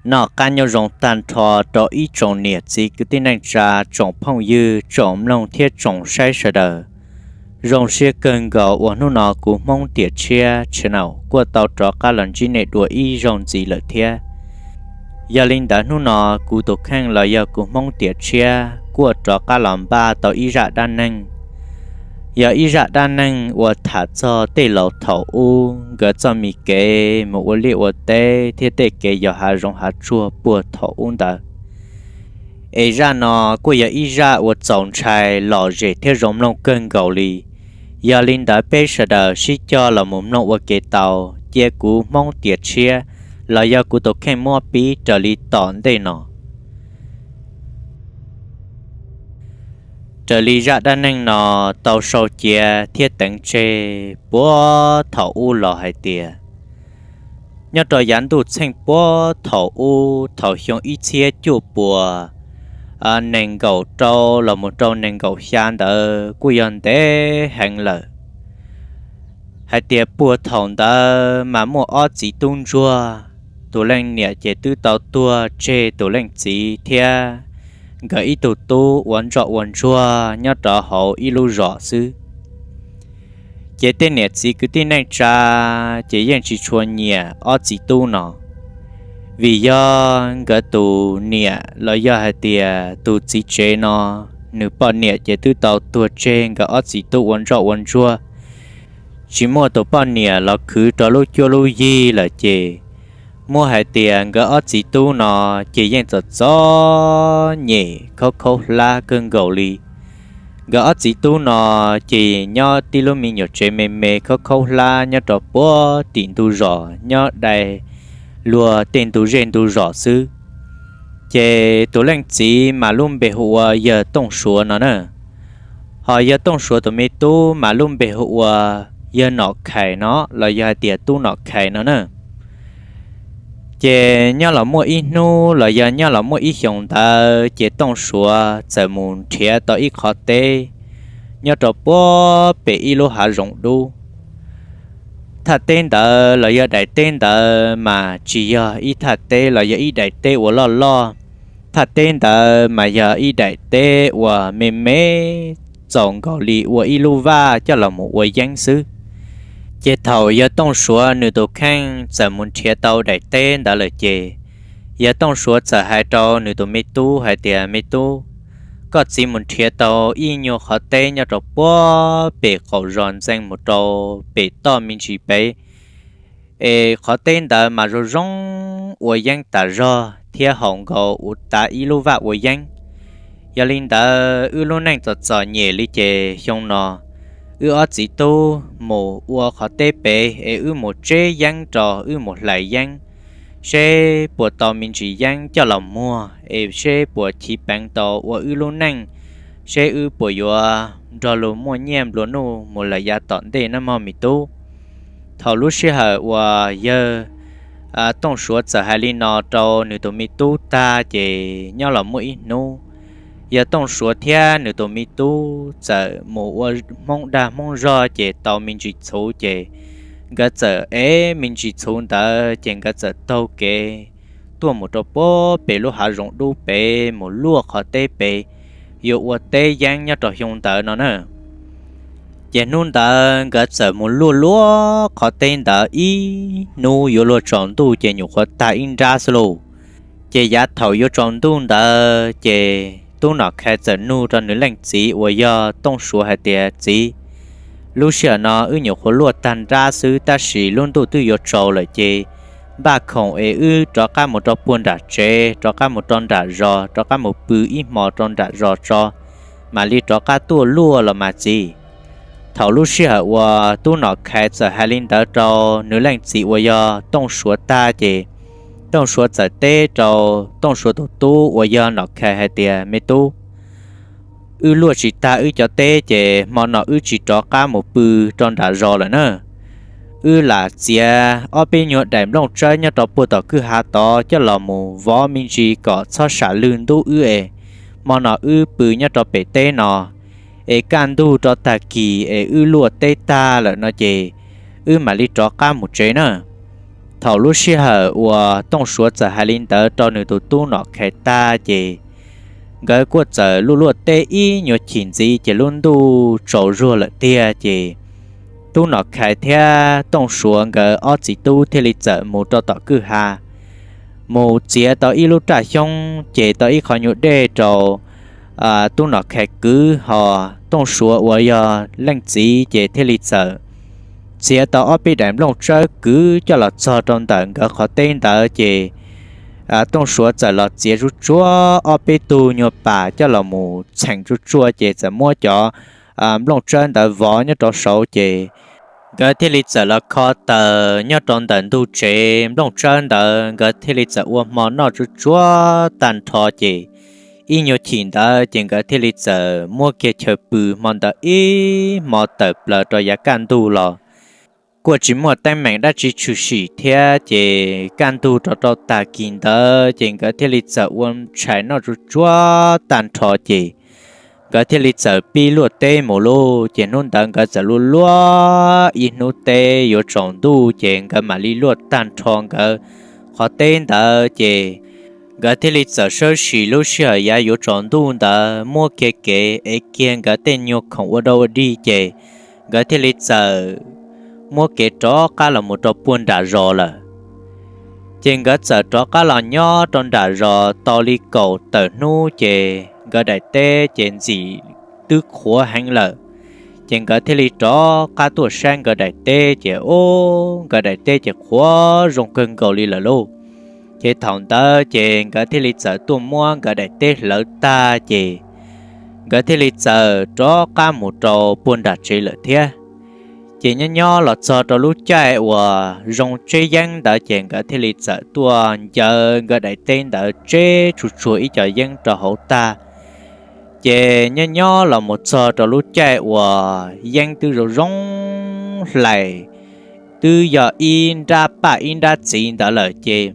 Noj qab nyob zoo tag nrho rau ib tsoom niam txiv kwv tij neej tsa, tsoom phooj ywg, tsoom mloog thiab tsoom saib sawv daws. Zoo siab kawg nkaus uas hnub no kuv Hmoob Tiam Tshiab channel kuj tau rov qab los ntsib nej dua ib zaug ntxiv lawm thiab. Yog li ntawd hnub no kuv tus kheej los yog kuv Hmoob Tiam Tshiab kuj rov qab los npaj tau ib zaj dab neeg. Yog ib zaj dab neeg uas tham txog tej laus thaum ub nkawd txoj me kev mus ua liaj ua teb thiab tej kev yos hav zoov hav tsuag puag thaum ub ntawd. Es zaj no kuj yog ib zaj uas txaus ntshai lom zem thiab zoo mloog kawg nkaus li. Yog li ntawd peb sawv daws sib cog los mus mloog ua ke tau, cia kuv Hmoob Tiam Tshiab los yog kuv tus kheej muab pib raws li tom ntej no. Raws li zaj dab neeg no tau sau cia thiab teev tseg puag thaum ub los hais tias, nyob rau yav ntuj txheej puag thaum ub thaum xyoo ib txhiab cuaj puas nees nkaum rau los mus rau nees nkaum xya ntawd kuj yog ntev heev lawm. Hais tias puag thaum ntawd mas muaj ob txiv tub ntsuag, tus leej niam ces twb tau tuag tseg tus leej txiv thiab nkawd ib tug tub ua ntsoj ua ntsuag nyob rau hauv ib lub zos xwb. Ces tej niam txiv kwv tij neej tsa ces yeej tsis tshua nyiam ob txiv tub no, vim yog nkawd tus niam los yog hais tias tus txiv tsev no, nws poj niam ces twb tau tuag tseg nkawd ob txiv tub ua ntsoj ua ntsuag, tsis muaj tus poj niam los khwv rau lub cuab lub yig lawm ces muab hais tias nkawd ob txiv tub no ces yeej txom txom nyem khaub khaub hlab kawg nkaus li. Nkawd ob txiv tub no ces nyob tib lub me nyuam tsev me me khaub khaub hlab nyob rau puag tim ntug zos nyob dai luag tej ntug zej ntug zos xwb. Ces tus leej txiv mas lub npe hu ua yawg Tooj Suav no na, ho yawg Tooj Suav tus me tub mas lub npe hu ua yawg Nom Khais no los yog hais tias tub Nom Khais no na. Ces nyob los muaj ib hnub los yog nyob los muaj ib xyoos ntawd ces Tooj Suav txawm mus nrhiav tau ib qhov teb nyob rau puag pem ib lub hav zoov dub. Thaj teb ntawd los yog daim teb ntawd mas tsis yog ib thaj teb los yog ib daim teb uas loj loj. Thaj teb ntawd mas yog ib daim teb uas me me txaus nkaus li ua ib lub vaj coj los mus ua yeeb xwb. Ces thaum yawg Tooj Suav nws tus kheej txawm mus nrhiav tau daim teb ntawd lawm ces yawg Tooj Suav txawm hais rau nws tus me tub hais tias, Me tub, koj txiv mus nrhiav tau ib nyuag qhov teb nyob rau puag pem qaum zos ntxeev mus rau pem toj me ntsis pem, es qhov teb ntawd mas zoo zoo ua yeeb tas zog thiab haum nkaus ua tas ib lub vaj ua yeeb. Yog li ntawd wb lub neej txom txom nyem li ces xyoo no wb ob txiv tub mus ua qhov teb pem es wb mus tseb yeeb rau wb mus hlais yeeb, seb puas tau me ntsis yeeb coj los muag es seb puas chiv peev tau ua wb lub neej, seb wb puas yuav nrog luag muaj nyiaj nplua nuj mus lawm yav tom ntej nawb mog me tub. Thaum lub sij hawm uas yawg Tooj Suav txawm hais li no rau nws tus me tub tag ces nyob los muaj ib hnub, yawg Tooj Suav thiab nws tus me tub txawm mus ua hmoob dag hmoob zog ces tau me ntsis txhuv ces nkawd txawm ev me ntsis txhuv ntawd ces nkawd txawm taug kev tuaj mus rau puag pem lub hav zoov dub pem mus luaj qhov teb pem yuav ua teb yeeb nyob rau xyoo ntawd no na. Ces hnub ntawd nkawd txawm mus luaj luaj qhov teb ntawd ib hnub yuav luag tsaus ntuj ces nyuam qhuav tag ib nrab xwb lauj. Ces yav thaum yuav tsaus ntuj ntawd ces tub Nom Khais txawm nug rau nws leej txiv uas yog Tooj Suav hais tias, Txiv, lub sij hawm no wb nyuam qhuav luaj tag nrab xwb tab sis lub ntuj twb yuav tsaus lawm ces npaj khoom es wb rov qab mus rau puag nram tsev, rov qab mus rau nram zos, rov qab mus pw ib hmo rau nram zos tso, mam li rov qab tuaj luaj los mas txiv. Thaum lub sij hawm uas tub Nom Khais txawm hais li ntawd rau nws leej txiv uas yog Tooj Suav tag ces Tooj Suav txawm teb rau Tooj Suav tus tub uas yog Nom Khais hais tias, Me tub, wb luaj tsis tag wb cov teb ces hmo no wb tsis rov qab mus pw rau nram zos lawm na. Wb lam txiav ob peb nyuag daim nplooj tsawb nyob rau puag tom kwj ha tod coj los mus vov me ntsis kom txhob sam lwg ntub wb es hmo no wb pw nyob rau pem teb no, es kaj ntug rau tag kis es wb luaj teb tag lawm no ces wb mam li rov qab mus tsev na. Thaum lub sij hawm uas Tooj Suav txawm hais li ntawd rau nws tus tub Nom Khais tag ces nkawd kuj txawm luaj luaj teb ib nyuag chim ntxiv ces lub ntuj tsaus zuag lawm tiag ces tub Nom Khais thiab Tooj Suav nkawd ob txiv tub thiaj li txawm mus rau tom kwj ha, mus txiav tau ib lub raj xyoob ces tau ib qho nyuag dej rau tub Nom Khais kwv, ho Tooj Suav uas yog leej txiv ces thiaj li txawm txiav tau ob peb daim nplooj tsawb kwv coj los txog rau ntawm nkawd qhov teb ntawd ces Tooj Suav txawm los txiav tsuj tsuav ob peb tug nyuag pas coj los mus txheem tsuj tsuav ces txawm muab cov nplooj tsawb ntawd vov nyob rau saud ces nkawd thiaj li txawm los kho taws nyob rau ntawm ntug tsev nplooj tsawb ntawd, nkawd thiaj li txawm ua hmo noj tsuj tsuav tag nrho ces ib nyuag chim ntawd ces nkawd thiaj li txawm muab kiag chaw pw hmo ntawd ib hmo tawm plaws rau yav kaj ntug los kuj tsis muaj teeb meem dab tsi tshwm sim thiab ces kaj ntug rov rau tag kis ntawd ces nkawd thiaj li txawm ua tshais noj tsuj tsuav tag nrho ces nkawd thiaj li txawm pib luaj teb mus lauj. Ces hnub ntawd nkawd txawm luaj luaj ib hnub teb yuav tsaus ntuj ces nkawd mam li luaj tag nrho nkawd qhov teb ntawd ces nkawd thiaj li txawm sawb sim lub sij hawm yav yuav tsaus ntuj ntawd muab kiag kev ev kiag nkawd tej nyuag khoom ua dau ua dig ces nkawd thiaj li txawm muab kev rov qab los mus rau puag nram zos lawm. Ces nkawd txawm rov qab los nyob rau nram zos tau li kaum tawm hnub ces nkawd daim teb ces ntxim twb qhuav heev lawm. Ces nkawd thiaj li rov qab tuaj saib nkawd daim teb ces ub, nkawd daim teb ces qhuav zoo kawg nkaus li lawm lauj. Ces thaum ntawd ces nkawd thiaj li txawm tuaj muab nkawd daim teb hlawv tag ces nkawd thiaj li txawm rov qab mus rau puag nram tsev lawm thiab. Ces nyob nyob los txog rau lub caij uas zoo tseb yeeb ntawd ces nkawd thiaj li txawm tuaj ncaws nkawd daim teb ntawd tseb tsuj tsuag ib co yeeb rau hauv tag. Ces nyob nyob los mus txog rau lub caij uas yeeb twb zoo zoo hlais, twb yog ib nrab paj ib nrab txiv ntawd lawm ces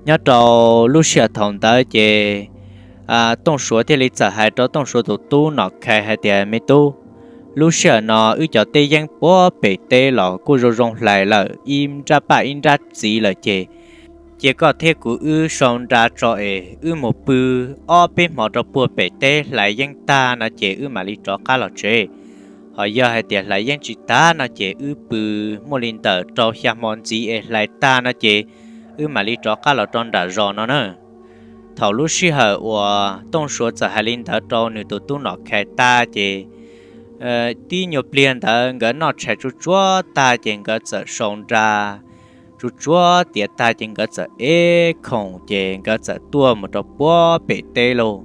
nyob rau lub sij hawm thaum ntawd ces Tooj Suav thiaj li txawm hais rau Tooj Suav tus tub Nom Khais hais tias, Me tub, lub sij hawm no wb cov teb yeeb puag pem teb los kuj zoo zoo hlais lawm, ib nrab paj ib nrab txiv lawm ces cia koj thiab kuv wb sau nra tso es wb mus pw ob peb hmo rau puag pem teb hlais yeeb tag no ces wb mam li rov qab los tsev. Ho yog hais tias hlais yeeb tsis tag no ces wb pw muaj li ntawm rau xya hmo ntxiv es hlais tag no ces wb mam li rov qab los rau nram zos no na. Thaum lub sij hawm uas Tooj Suav txawm hais li ntawd rau nws tus tub Nom Khais tag ces tib nyuag pliag ntawd nkawd noj tshais tsuj tsuav tag ces nkawd txawm sau nra tsuj tsuav tiav tag ces nkawd txawm ev khoom ces nkawd txawm tuaj mus rau puag pem teb lauj.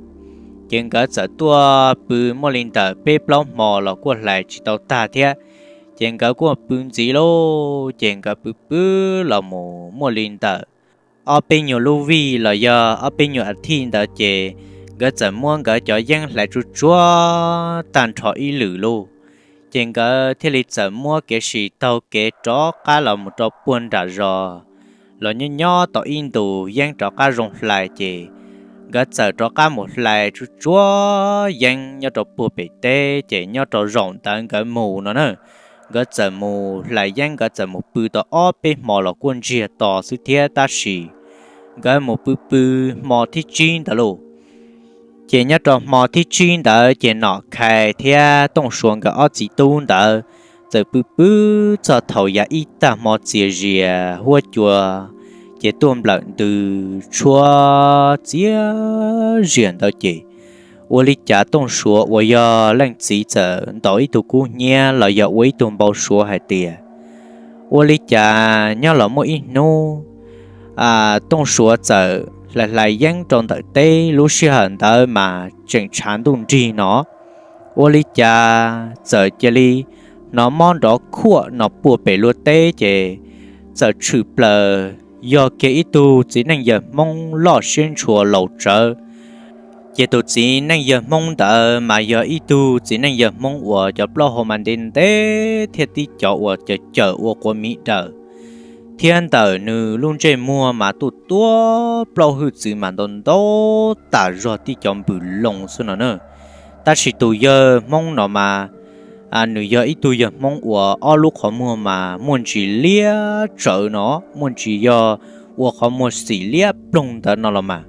Ces nkawd txawm tuaj pw muaj li ntawm peb plaub hmo los kuj hlais tsis tau tag thiab. Ces nkawd kuj pw ntxiv lauj, ces nkawd pw pw los mus muaj li ntawm ob peb nyuag lub vij los yog ob peb nyuag a thij ntawd ces nkawd txawm muab nkawd cov yeeb hlais tsuj tsuav tag nrho ib lwm lauj. Ces nkawd thiaj li txawm muab kev sim taug kev rov qab los mus rau puag nram zos los nyob nyob tau ib ntus yeeb rov qab zoo hlais ces nkawd txawm rov qab mus hlais tsuj tsuav yeeb nyob rau puag pem teb ces nyob rau zaum ntawd nkawd mus no na, nkawd txawm mus hlais yeeb nkawd txawm mus pw tau ob peb hmo los kuj ntsiag to xwb thiab tab sis nkawd mus pw pw hmo thib tsib ntawd lauj. Ces nyob rau hmo thib tsib ntawd ces Nom Khais thiab Tooj Suav nkawd ob txiv tub ntawd txawm pw pw txog thaum yav ib tag hmo txias zias huab cua ces tuaj nplawm ntws tshuab txias zias ntawd ces ua li cas Tooj Suav uas yog leej txiv txawm ntaus ib tug kub hnyiab los yog ua ib tug npau suav hais tias ua li cas nyob los muaj ib hnub Tooj Suav txawm hlais hlais yeeb rau ntawm teb, lub sij hawm ntawd mas tseem tshav ntuj nrig no, ua li cas txawm cia li hnov mob nrov khuaj no puag pem luag teb ces txawm tshwm plaws yog kiag ib tug txiv neej yawg Hmoob loj siab ntshua laus tsawv. Ces tus txiv neej yawg Hmoob ntawd mas yog ib tug txiv neej yawg Hmoob uas cov plaub hau mas ntev ntev thiab tib cov uas cawm cawm ua quav miv daws, thiab ntawm nws lub ntsej muag mas tuaj tuab plaub hwj txwv mas ntau ntau tas zog tib cov npws loo xwb no na. Tab sis tus yawg Hmoob no mas nws yog ib tug yawg Hmoob uas ob lub qhov muag mas muaj ntsis liab tsawv no, muaj ntsis yog ua qhov muag xim liab ploog ntawd no los mas.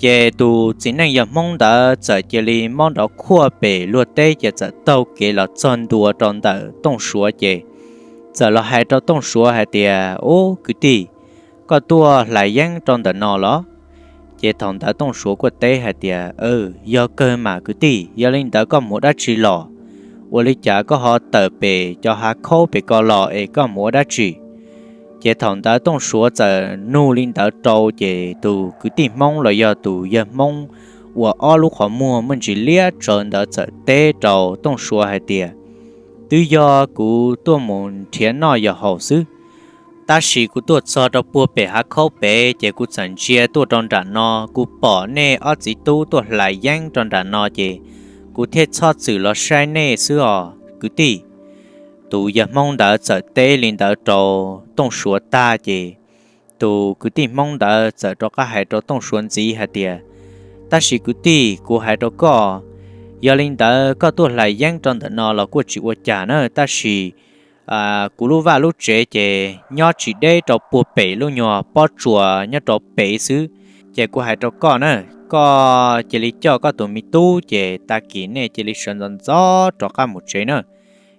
Ces tus txiv neej yawg Hmoob ntawd txawm cia li mob nrov khuaj pem luag teb ces txawm taug kev los txog ntua rau ntawm Tooj Suav ces txawm los hais rau Tooj Suav hais tias, Ub kwv tij, koj tuaj hlais yeeb rau ntawm no los? Ces thaum ntawd Tooj Suav kuj teb hais tias, Yog kawg mas kwv tij, yog li ntawd koj mus dab tsi los? Ua li cas koj ho tawm pem cov hav khaub pem ko los es koj mus ua dab tsi? Ces thaum ntawd Tooj Suav txawm nug li ntawd rau ces tus kwv tij Hmoob los yog tus yawg Hmoob uas ob lub qhov muag muaj ntsis liab tsawv ntawd txawm teb rau Tooj Suav hais tias, Twb yog kuv tuaj mus nrhiav noj yos haus xwb, tab sis kuv tuaj txog rau puag pem hav khaub pem ces kuv txawm ntsia tuaj rau nram no, kuv pom nej ob txiv tub tuaj hlais yeeb rau nram no ces kuv thiaj txhob txwm los saib nej xwb os kwv tij. Tus yawg Hmoob ntawd txawm teb li ntawd rau Tooj Suav tag ces tus kwv tij Hmoob ntawd txawm rov qab hais rau Tooj Suav ntxiv hais tias, Tab sis kwv tij, kuv hais rau koj, yog li ntawd koj tuaj hlais yeeb rau ntawm no los kuj tsis ua cas na, tab sis kuv lub vaj lub tsev ces nyob tsis deb rau puag pem lub nyuag pob tsuas nyob rau pem xwb. Ces kuv hais rau koj na, koj cia li coj koj tus me tub ces tag kis nej cia li sawv ntxov ntxov rov qab mus tsev na.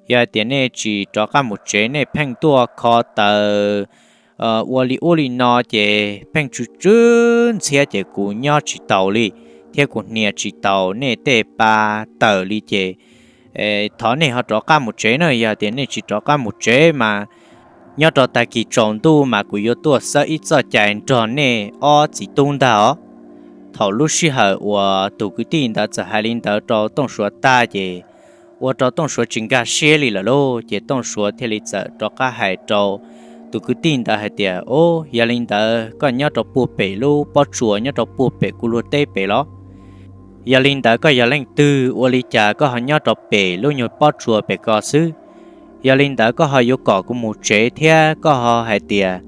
Yog hais tias nej tsis rov qab mus tsev, nej pheej tuaj kho taws ua li ub li no ces pheej tsw tsw ntxhiab ces kuv nyob tsis taus li, thiab kuv hnia tsis taus nej tej pa taws li ces thov nej ho rov qab mus tsev na. Yog tias nej tsis rov qab mus tsev mas nyob rau tag kis tsaus ntuj mas kuv yuav tuaj xawb ib txoj cai nrog nej ob txiv tub ntag os. Thaum lub sij hawm uas tus kwv tij ntawd txawm hais li ntawd rau Tooj Suav tag ces ua rau Tooj Suav tsis nkag siab li lawm lauj. Ces Tooj Suav thiaj li txawm rov qab hais rau tus kwv tij ntawd hais tias, Ub, yog li ntawd koj nyob rau puag pem lub pob tsuas nyob rau puag pem kuv luag teb pem los? Yog li ntawd koj yog leej twg ua li cas koj ho nyob rau pem lub nyuag pob tsuas pem ko xwb? Yog li ntawd koj ho yuav kom kuv mus tsev thiab koj ho hais tias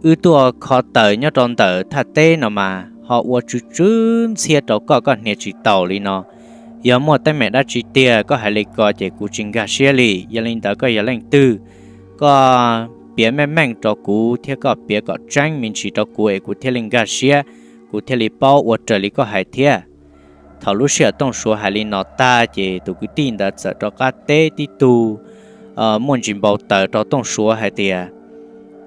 wb tuaj kho taws nyob rau ntawm thaj teb no mas ho ua tsw tsw ntxhiab rau koj, koj hnia tsis taus li no. Yog muaj teeb meem dab tsi tiag koj hais li ko ces kuv tsis nkag siab li. Yog li ntawd koj yog leej twg, koj piav meej meej rau kuv thiab koj piav kom tseeb me ntsis rau kuv es kuv thiaj li nkag siab, kuv thiaj li paub ua raws li koj hais thiab. Thaum lub sij hawm Tooj Suav hais li no tag ces tus kwv tij ntawd txawm rov qab teb tib tug muaj ntsis npau taws rau Tooj Suav hais tias,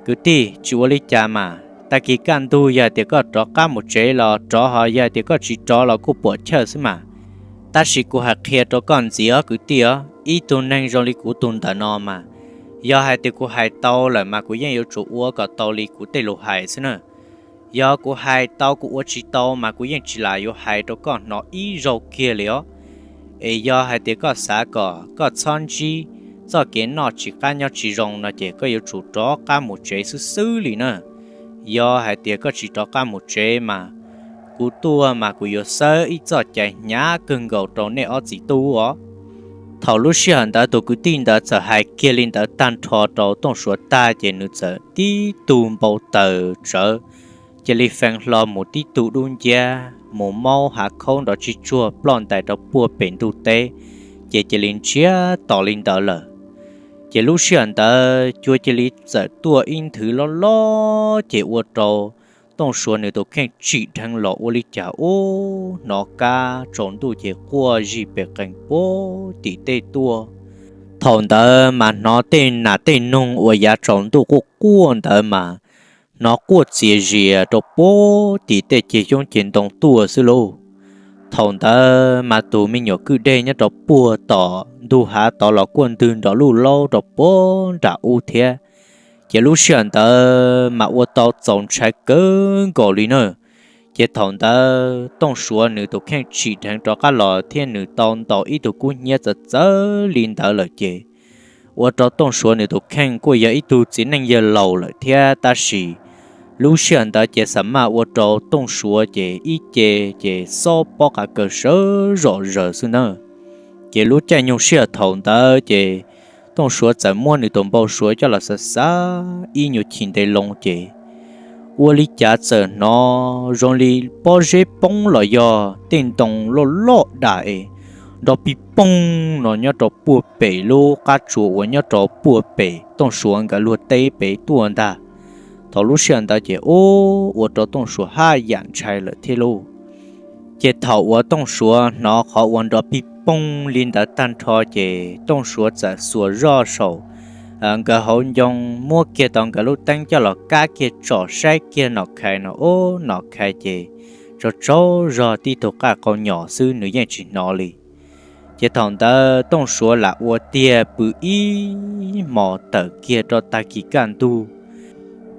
Kwv tij, tsis ua li cas mas, tag kis kaj ntug yog hais tias koj rov qab mus tsev los rov, ho yog hais tias koj tsis rov los kuj puam chawj xwb mas. Tab sis kuv hais qhia rau koj ntxiv os kwv tij os, ib tug neeg zoo li kuv tus ntawm no mas, yog hais tias kuv hais tau lawm mas kuv yeej yuav tsum ua kom tau li kuv tej lus hais xwb na. Yog kuv hais tau kuv ua tsis tau mas kuv yeej tsis lam yuav hais rau koj hnov ib zaug kiag li os. Es yog hais tias koj xav kom koj txhob ntsib txoj kev noj tsis qab nyob tsis zoo no ces koj yuav tsum rov qab mus tsev xwb xwb li na. Yog hais tias koj tsis rov qab mus tsev mas kuv tuaj mas kuv yuav xawb ib txoj cai hnyav kawg nkaus rau nej ob txiv tub os. Thaum lub sij hawm ntawd tus kwv tij ntawd txawm hais kiag li ntawd tag nrho rau Tooj Suav tag ces nws txawm tib tug npau taws tsawv, cia li fee hlo mus tib tug dub nciab mus maub hav khaub nrov tsis tsuag ploj ntais rau puag pem ntug teb, ces cia li ntsiag to li ntawd lawm. Ces lub sij hawm ntawd cua cia li txawm tuaj ib nthwv loj loj ces ua rau Tooj Suav nws tus kheej tsim dheev los ua li cas ub hnov kab tsaus ntuj ces quaj zig pes qees puag tim tej tuaj. Thaum ntawd mas hnov tej nas tej noog uas yav tsaus ntuj quaj quaj ntawd mas hnov quaj txias zias rau puag tim tej ceg xyoob ceg ntoo tuaj xwb lauj. Thaum ntawd mas tus me nyuam kwj dej nyob rau puag tom ntug hav tod los kuj ntwg nrov luj laub rau puag nram ub thiab. Ces lub sij hawm ntawd mas ua tau txaus ntshai kawg nkaus li na. Ces thaum ntawd Tooj Suav nws tus kheej tsim dheev rov qab los thiab nws tau ntaus ib tug kub hnyiab txawv txawv li ntawd lawm ces ua rau Tooj Suav nws tus kheej kuj yog ib tug txiv neej yawg laus lawm thiab tab sis lub sij hawm ntawd ces xa maj ua rau Tooj Suav ces ib ce ces xob pob qa kaws sawv zom zaws xwb ntag. Ces lub caij nyoog sij hawm thaum ntawd ces Tooj Suav txawm muab nws tus npau suav coj los xav xav ib nyuag chim ntev loo ces ua li cas txawm hnov zoo li pob zeb poob los yog tej ntoo loj loj dam es nrov pij poog no nyob rau puag pem lub qab tsua uas nyob rau puag pem Tooj Suav nkawd luag teb pem tuaj ntag. Thaum lub sij hawm ntawd ces ua rau Tooj Suav haj yam ntshai lawm thiab lauj. Ces thaum uas Tooj Suav hnov qhov uas nrov pij poog li ntawd tag nrho ces Tooj Suav txawm xuas zoj saum nkawd hauv ncoo, muab kiag tau nkawd lub teeb coj los kab kiag tsom saib kiag Nom Khais no, ub, Nom Khais ces tsaug tsaug zog tib tug qaj qau nyom xwb, nws yeej tsis hnov li. Ces thaum ntawd Tooj Suav lam ua tiag pw ib hmos tawm kiag rau tag kis kaj ntug.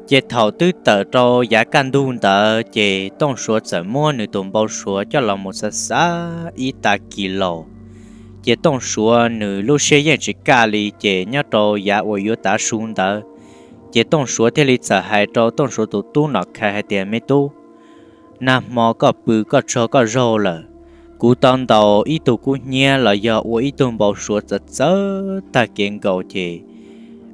Ces thaum twb tawm rau yav kaj ntug ntawd ces Tooj Suav txawm muab nws tus npau suav coj los mus xav xav ib tag kis laus. Ces Tooj Suav nws lub siab yeej tsis kaj li, ces nyob rau yav uas yuav tav su ntawd, ces Tooj Suav thiaj li txawm hais rau Tooj Suav tus tub Nom Khais hais tias, Me tub, nag hmo koj pw koj tsaug koj zaug lawm. Kuv tau ntaus ib tug kub hnyiab los yog ua ib tug npau suav txawv txawv tag kev nkaus ces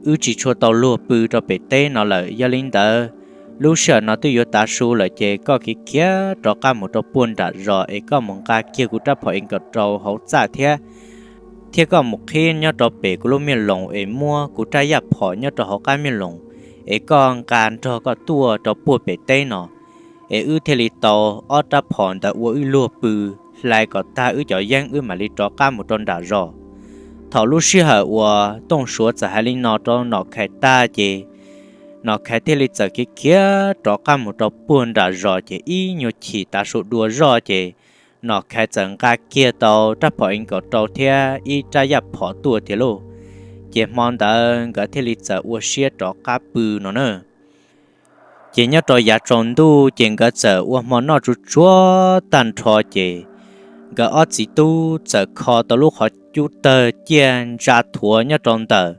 wb tsis tshua tau luag pw rau pem teb no lawm. Yog li ntawd, lub sij hawm no twb yuav tav su lawm ces koj khiav khiav rov qab mus rau puag nram zos es koj mus nqa kiag kuv rab phom M kaum rau hauv txaj thiab, thiab koj mus qhib nyob rau pem kuv lub miaj loos es muab kuv rab yaj phom nyob rau hauv qab miaj loos es koj nqa nrog koj tuaj rau puag pem teb no, es wb thiaj li tau ob rab phom ntawd ua wb luag pw, hlais kom tag wb cov yeeb wb mam li rov qab mus rau nram zos. Thaum lub sij hawm uas Tooj Suav txawm hais li no rau Nom Khais tag ces Nom Khais thiaj li txawm khiav khiav rov qab mus rau puag nram zos ces ib nyuag chim tav su dua zoj ces Nom Khais txawm nqa kiag tau rab phom M kaum rau thiab ib rab yaj phom tuaj tiag lauj. Ces hmo ntawd nkawd thiaj li txawm ua siab rov qab pw no na. Ces nyob rau yav tsaus ntuj ces nkawd txawm ua hmo noj tsuag tsuag tag nrho ces nkawd ob txiv tub txawm kho tau lub qhov cub tawg ciaj ntsa thuav nyob rau ntawm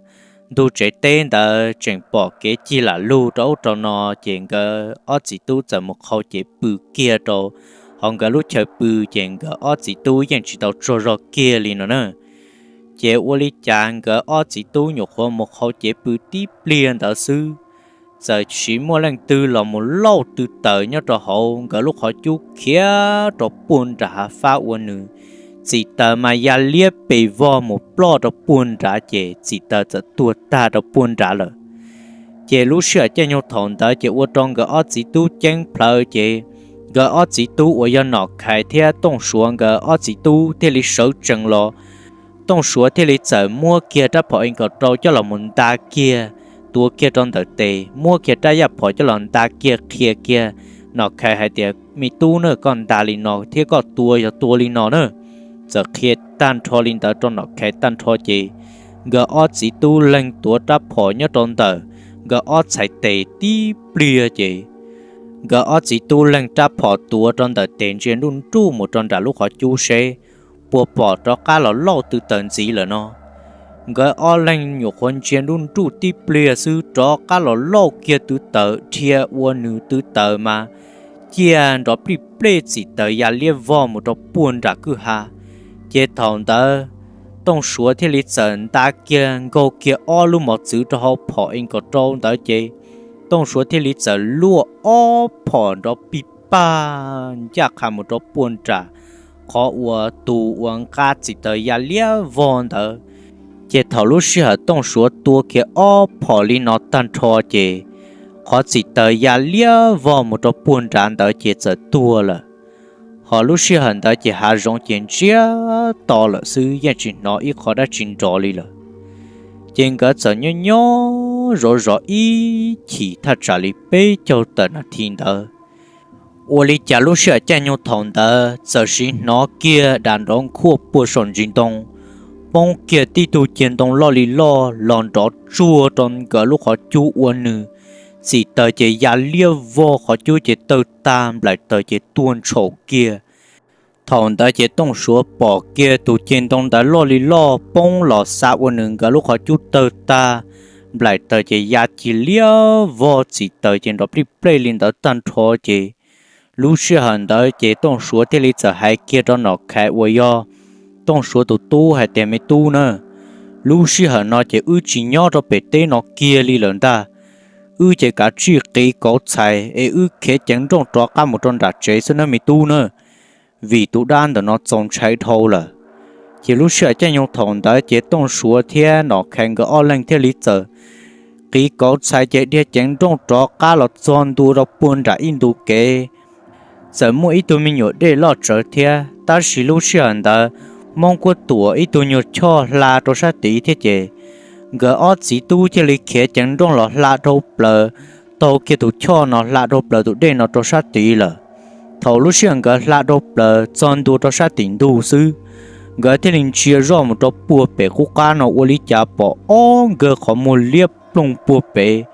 ntug tsev teb ntawd tseem pom kev cig lam lug rau ub rau no, ces nkawd ob txiv tub txawm mus qhau cev pw kiag rau hauv nkawd lub chaw pw, ces nkawd ob txiv tub yeej tsis tau tsaug zog kiag li no na. Ces ua li cas nkawd ob txiv tub nyuam qhuav mus qhau cev pw tib pliag ntawd xwb, txawm sis muaj leej twg los mus lauj tw taws nyob rau hauv nkawd lub qhov cub khiav rau puag nram hav fab ua nws. Txim taws mas ya liab pes vog mus ploj rau puag nrad ces txim taws txawm tuag tag rau puag nrad lawm. Ces lub sij hawm caij nyoog thaum ntawd ces ua rau nkawd ob txiv tub ceeb plhawv ces nkawd ob txiv tub uas yog Nom Khais thiab Tooj Suav nkawd ob txiv tub thiaj li sawv tsees los. Tooj Suav thiaj li txawm muab kiag rab phom M kaum rau coj los mus nta kiag, tuav kiag rau ntawm tes, muab kiag rab yaj phom coj los nta kiag qhia kiag Nom Khais hais tias, Me tub na, koj nta li no thiab koj tua yog tua li no na. Txawm qhia tag nrho li ntawd rau Nom Khais tag nrho ces nkawd ob txiv tub leeg tuav rab phom nyob rau ntawm nkawd ob txhais tes tib pliag ces nkawd ob txiv tub leeg rab phom tuav rau ntawm tes ntsia nruj nruj mus rau nram lub qhov cub seb puas pom rov qab los lauj tw taws ntxiv lawm no. Nkawd ob leeg nyuam qhuav ntsia nruj nruj tib pliag xwb rov qab los lauj kiag tw taws dhia ua nws tw taws mas ciaj nrov plij plej txim taws ya liab vog mus rau puag nram kwj ha. Ces thaum ntawd Tooj Suav thiaj li txawm nta kiag nkaug kiag ob lub mos txwv rau hauv phom M kaum rau ntawd ces Tooj Suav thiaj li txawm luaj ob phom nrov pij paj ncaj qha mus rau puag nram qhov uas tus uas nqa txim taws ya liab vog ntawd. Ces thaum lub sij hawm Tooj Suav tua kiag ob phom li no tag nrho ces qhov txim taws ya liab vog mus rau puag nrad ntawd ces txawm tuag lawm. Hos lub sij hawm ntawd ces hav zoov ces ntsiag to lawm xwb, yeej tsis hnov ib qho dab tsi nrov li lawm. Ces nkawd txawm nyob nyob zov zov ib chim thaj tsam li peb caug tawm nas this ntawd. Ua li cas lub sij hawm caij nyoog thaum ntawd txawm sim hnov kiag dam nrov nkhuaj puag saum ntsis ntoo, poob kiag tib tug ceg ntoo loj li loj los nrov tsuag rau nkawd lub qhov cub ua nws. Txim taws ces ya liab vog, qhov cub ces tawg tag, nplaim taws ces tuag ntshaum kiag. Thaum ntawd ces Tooj Suav pom kiag tus ceg ntoo ntawd loj li loj poob los xa ua nws nkawd lub qhov cub tawg tag, nplaim taws ces ya cig liab vog, txim taws ces nrov plij plej li ntawd tag nrho ces lub sij hawm ntawd ces Tooj Suav thiaj li txawm hais kiag rau Nom Khais uas yog Tooj Suav tus tub hais tias, Me tub na, lub sij hawm no ces wb tsis nyob rau pem teb no kiag li lawm ntag. Wb ces kav tsij qiv kauv txhais es wb khiav ceev nrooj rov qab mus rau nram tsev xwb nawb me tub na, vim tus dab ntawm no txaus ntshai dhau lawm. Ces lub sij hawm caij nyoog thaum ntawd ces Tooj Suav thiab Nom Khais nkawd ob leeg thiaj li txawm qiv kauv txhais ces dhia ceev nrooj rov qab los txog ntua rau puag nram ib ntu kev. Txawm muaj ib tug me nyuam dej loj tsawv thiab, tab sis lub sij hawm ntawd Hmoob kuj tuam ib tug nyuag choj hla rau sab tid thiab ces nkawd ob txiv tub thiaj li khiav ceev nrooj los hla dhau plaws, taug kiag tus choj no hla dhau plaws tus dej no rau sab tid lawm. Thaum lub sij hawm nkawd hla dhau plaws txog ntua rau sab tim ntug xwb, nkawd thiaj li ntsia zoj mus rau puag pem qub qab no ua li cas pom ob nkawg qhov muag liab ploog puag pem.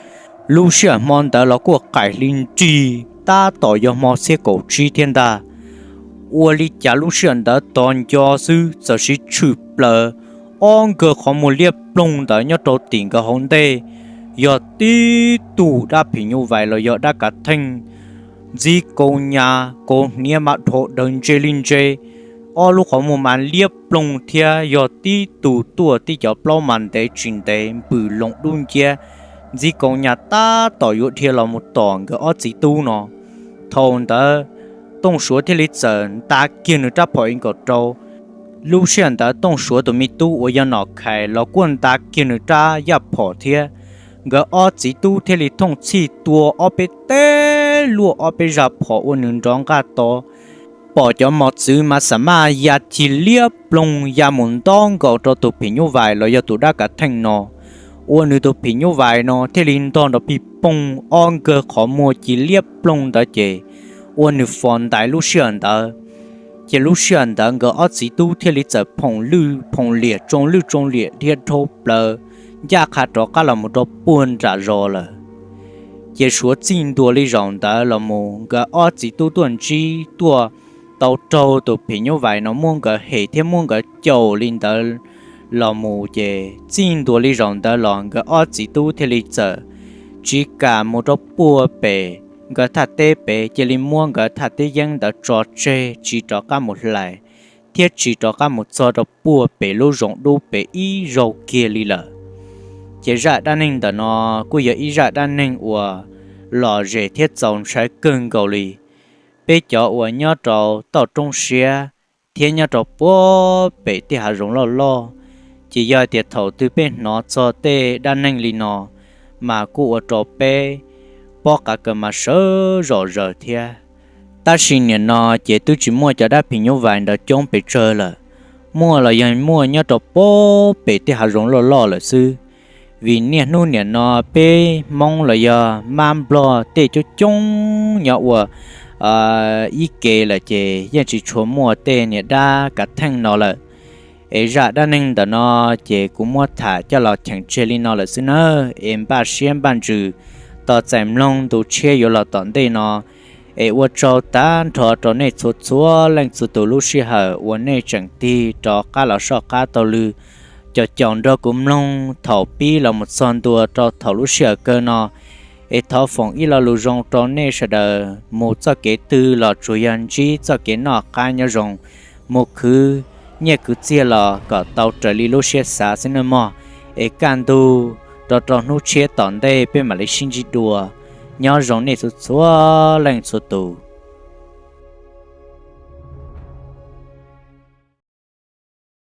Lub sij hawm hmo ntawd los kuj qaim hli nrig tab tom yog hmo xiab kaum tsib thiab ntag. Ua li cas lub sij hawm ntawd tos nco xwb txawm siv tshwm plaws ob nkawg qhov muag liab ploog ntawd nyob rau tim nkawd hauv ntej, yog tib tug dab phim nyuj vais los yog dab kav theej, ntxib kaus nyas kaus hniav mas dhau dawv ntse li ntse, ob lub qhov muag mas liab ploog thiab yog tib tug tuaj tib cov plaub mas ntev tsis ntev npws loo dub nciab, ntxib kaus nyas tab tom yuav dhia los mus tom nkawd ob txiv tub no. Thaum ntawd Tooj Suav thiaj li txawm nta kiag nws rab phom i nkaus rau. Lub sij hawm ntawd Tooj Suav tus me tub uas yog Nom Khais los kuj nta kiag nws rab yaj phom thiab. Nkawd ob txiv tub thiaj li thooj txhij tua ob peb teg luaj ob peb zaj phom ua nws nrov nqaj to. Pom cov mos txwv mas xa maj ya ci liab ploog ya mus nto nkaus rau tus phim nyuj vais los yog tus dab kav theej no, ua nws tus phim nyuj vais no thiaj li ntog nrov pig poog ob nkawg qhov muag ci liab ploog ntawd ces ua nws fos ntais lub sij hawm ntawd. Ces lub sij hawm ntawd nkawd ob txiv tub thiaj li txawm phoom lwj phoom liam tsoo lwj tsoo liam dhia dhau plaws ncaj qha rov qab los mus rau puag nram zos lawm. Ces suav txij ntua li zaum ntawd los mus nkawd ob txiv tub tuaj ntsib tuaj tau raug tus phim nyuj vais no muab nkawd hem thiab muab nkawd caum li ntawd los mus ces txij ntua li zaum ntawd los nkawd ob txiv tub thiaj li txawm tsis kam mus rau puag pem nkawd thaj teb pem, cia li muab nkawd thaj teb yeeb ntawd tso tseg tsis rov qab mus hlais thiab tsis rov qab mus txog rau puag pem lub zoov dub pem ib zaug kiag li lawm. Ces zaj dab neeg ntawm no kuj yog ib zaj dab neeg uas lom zem thiab txaus ntshai kawg nkaus li. Peb cov uas nyob rau toj roob siab thiab nyob rau puag pem tej hav zoov loj loj, ces yog tias thaum twg peb hnov txog tej dab neeg li no mas kuj ua rau peb pob qa kaws mas sawv zom zaws thiab. Tab sis nim no ces twb tsis muaj cov dab phim nyuj vais ntawd coob pes tsawg lawm, muaj los yog muaj nyob rau puag pem tej hav zoov loj loj lawm xwb. Vim niaj hnub nim no peb Hmoob los yog mab nplog tej coob coob nyob ua ib ke lawm ces yeej tsis tshua muaj tej niag dab kav theej no lawm. Es zaj dab neeg ntawm no ces kuv muab tham coj los cheem tseg li no lawm xwb nawb, es npaj siab npaj ntsws tos txais mloog ntu tshiab yuav los tom ntej no. Es ua tsaug tag nrho rau nej txhua txhua leej txhua tus lub sij hawm uas nej tseem tig rov qab los soj qab taug lw, caum caum nrog kuv mloog thaum pib los mus txog ntua rau thaum lub sij hawm kawg no. Es thov foom ib lo lus zoo rau nej sawv daws mus txoj kev twg los tsuas yog ntsib txoj kev noj qab nyob zoo, mus khwv nyiaj khwv txiaj los kom tau raws li lub siab xav xwb nawb mog. Es kaj ntug rau rau hnub tshiab tom ntej peb mam li sib ntsib dua. Nyob zoo nej txhua txhua leej txhua tus.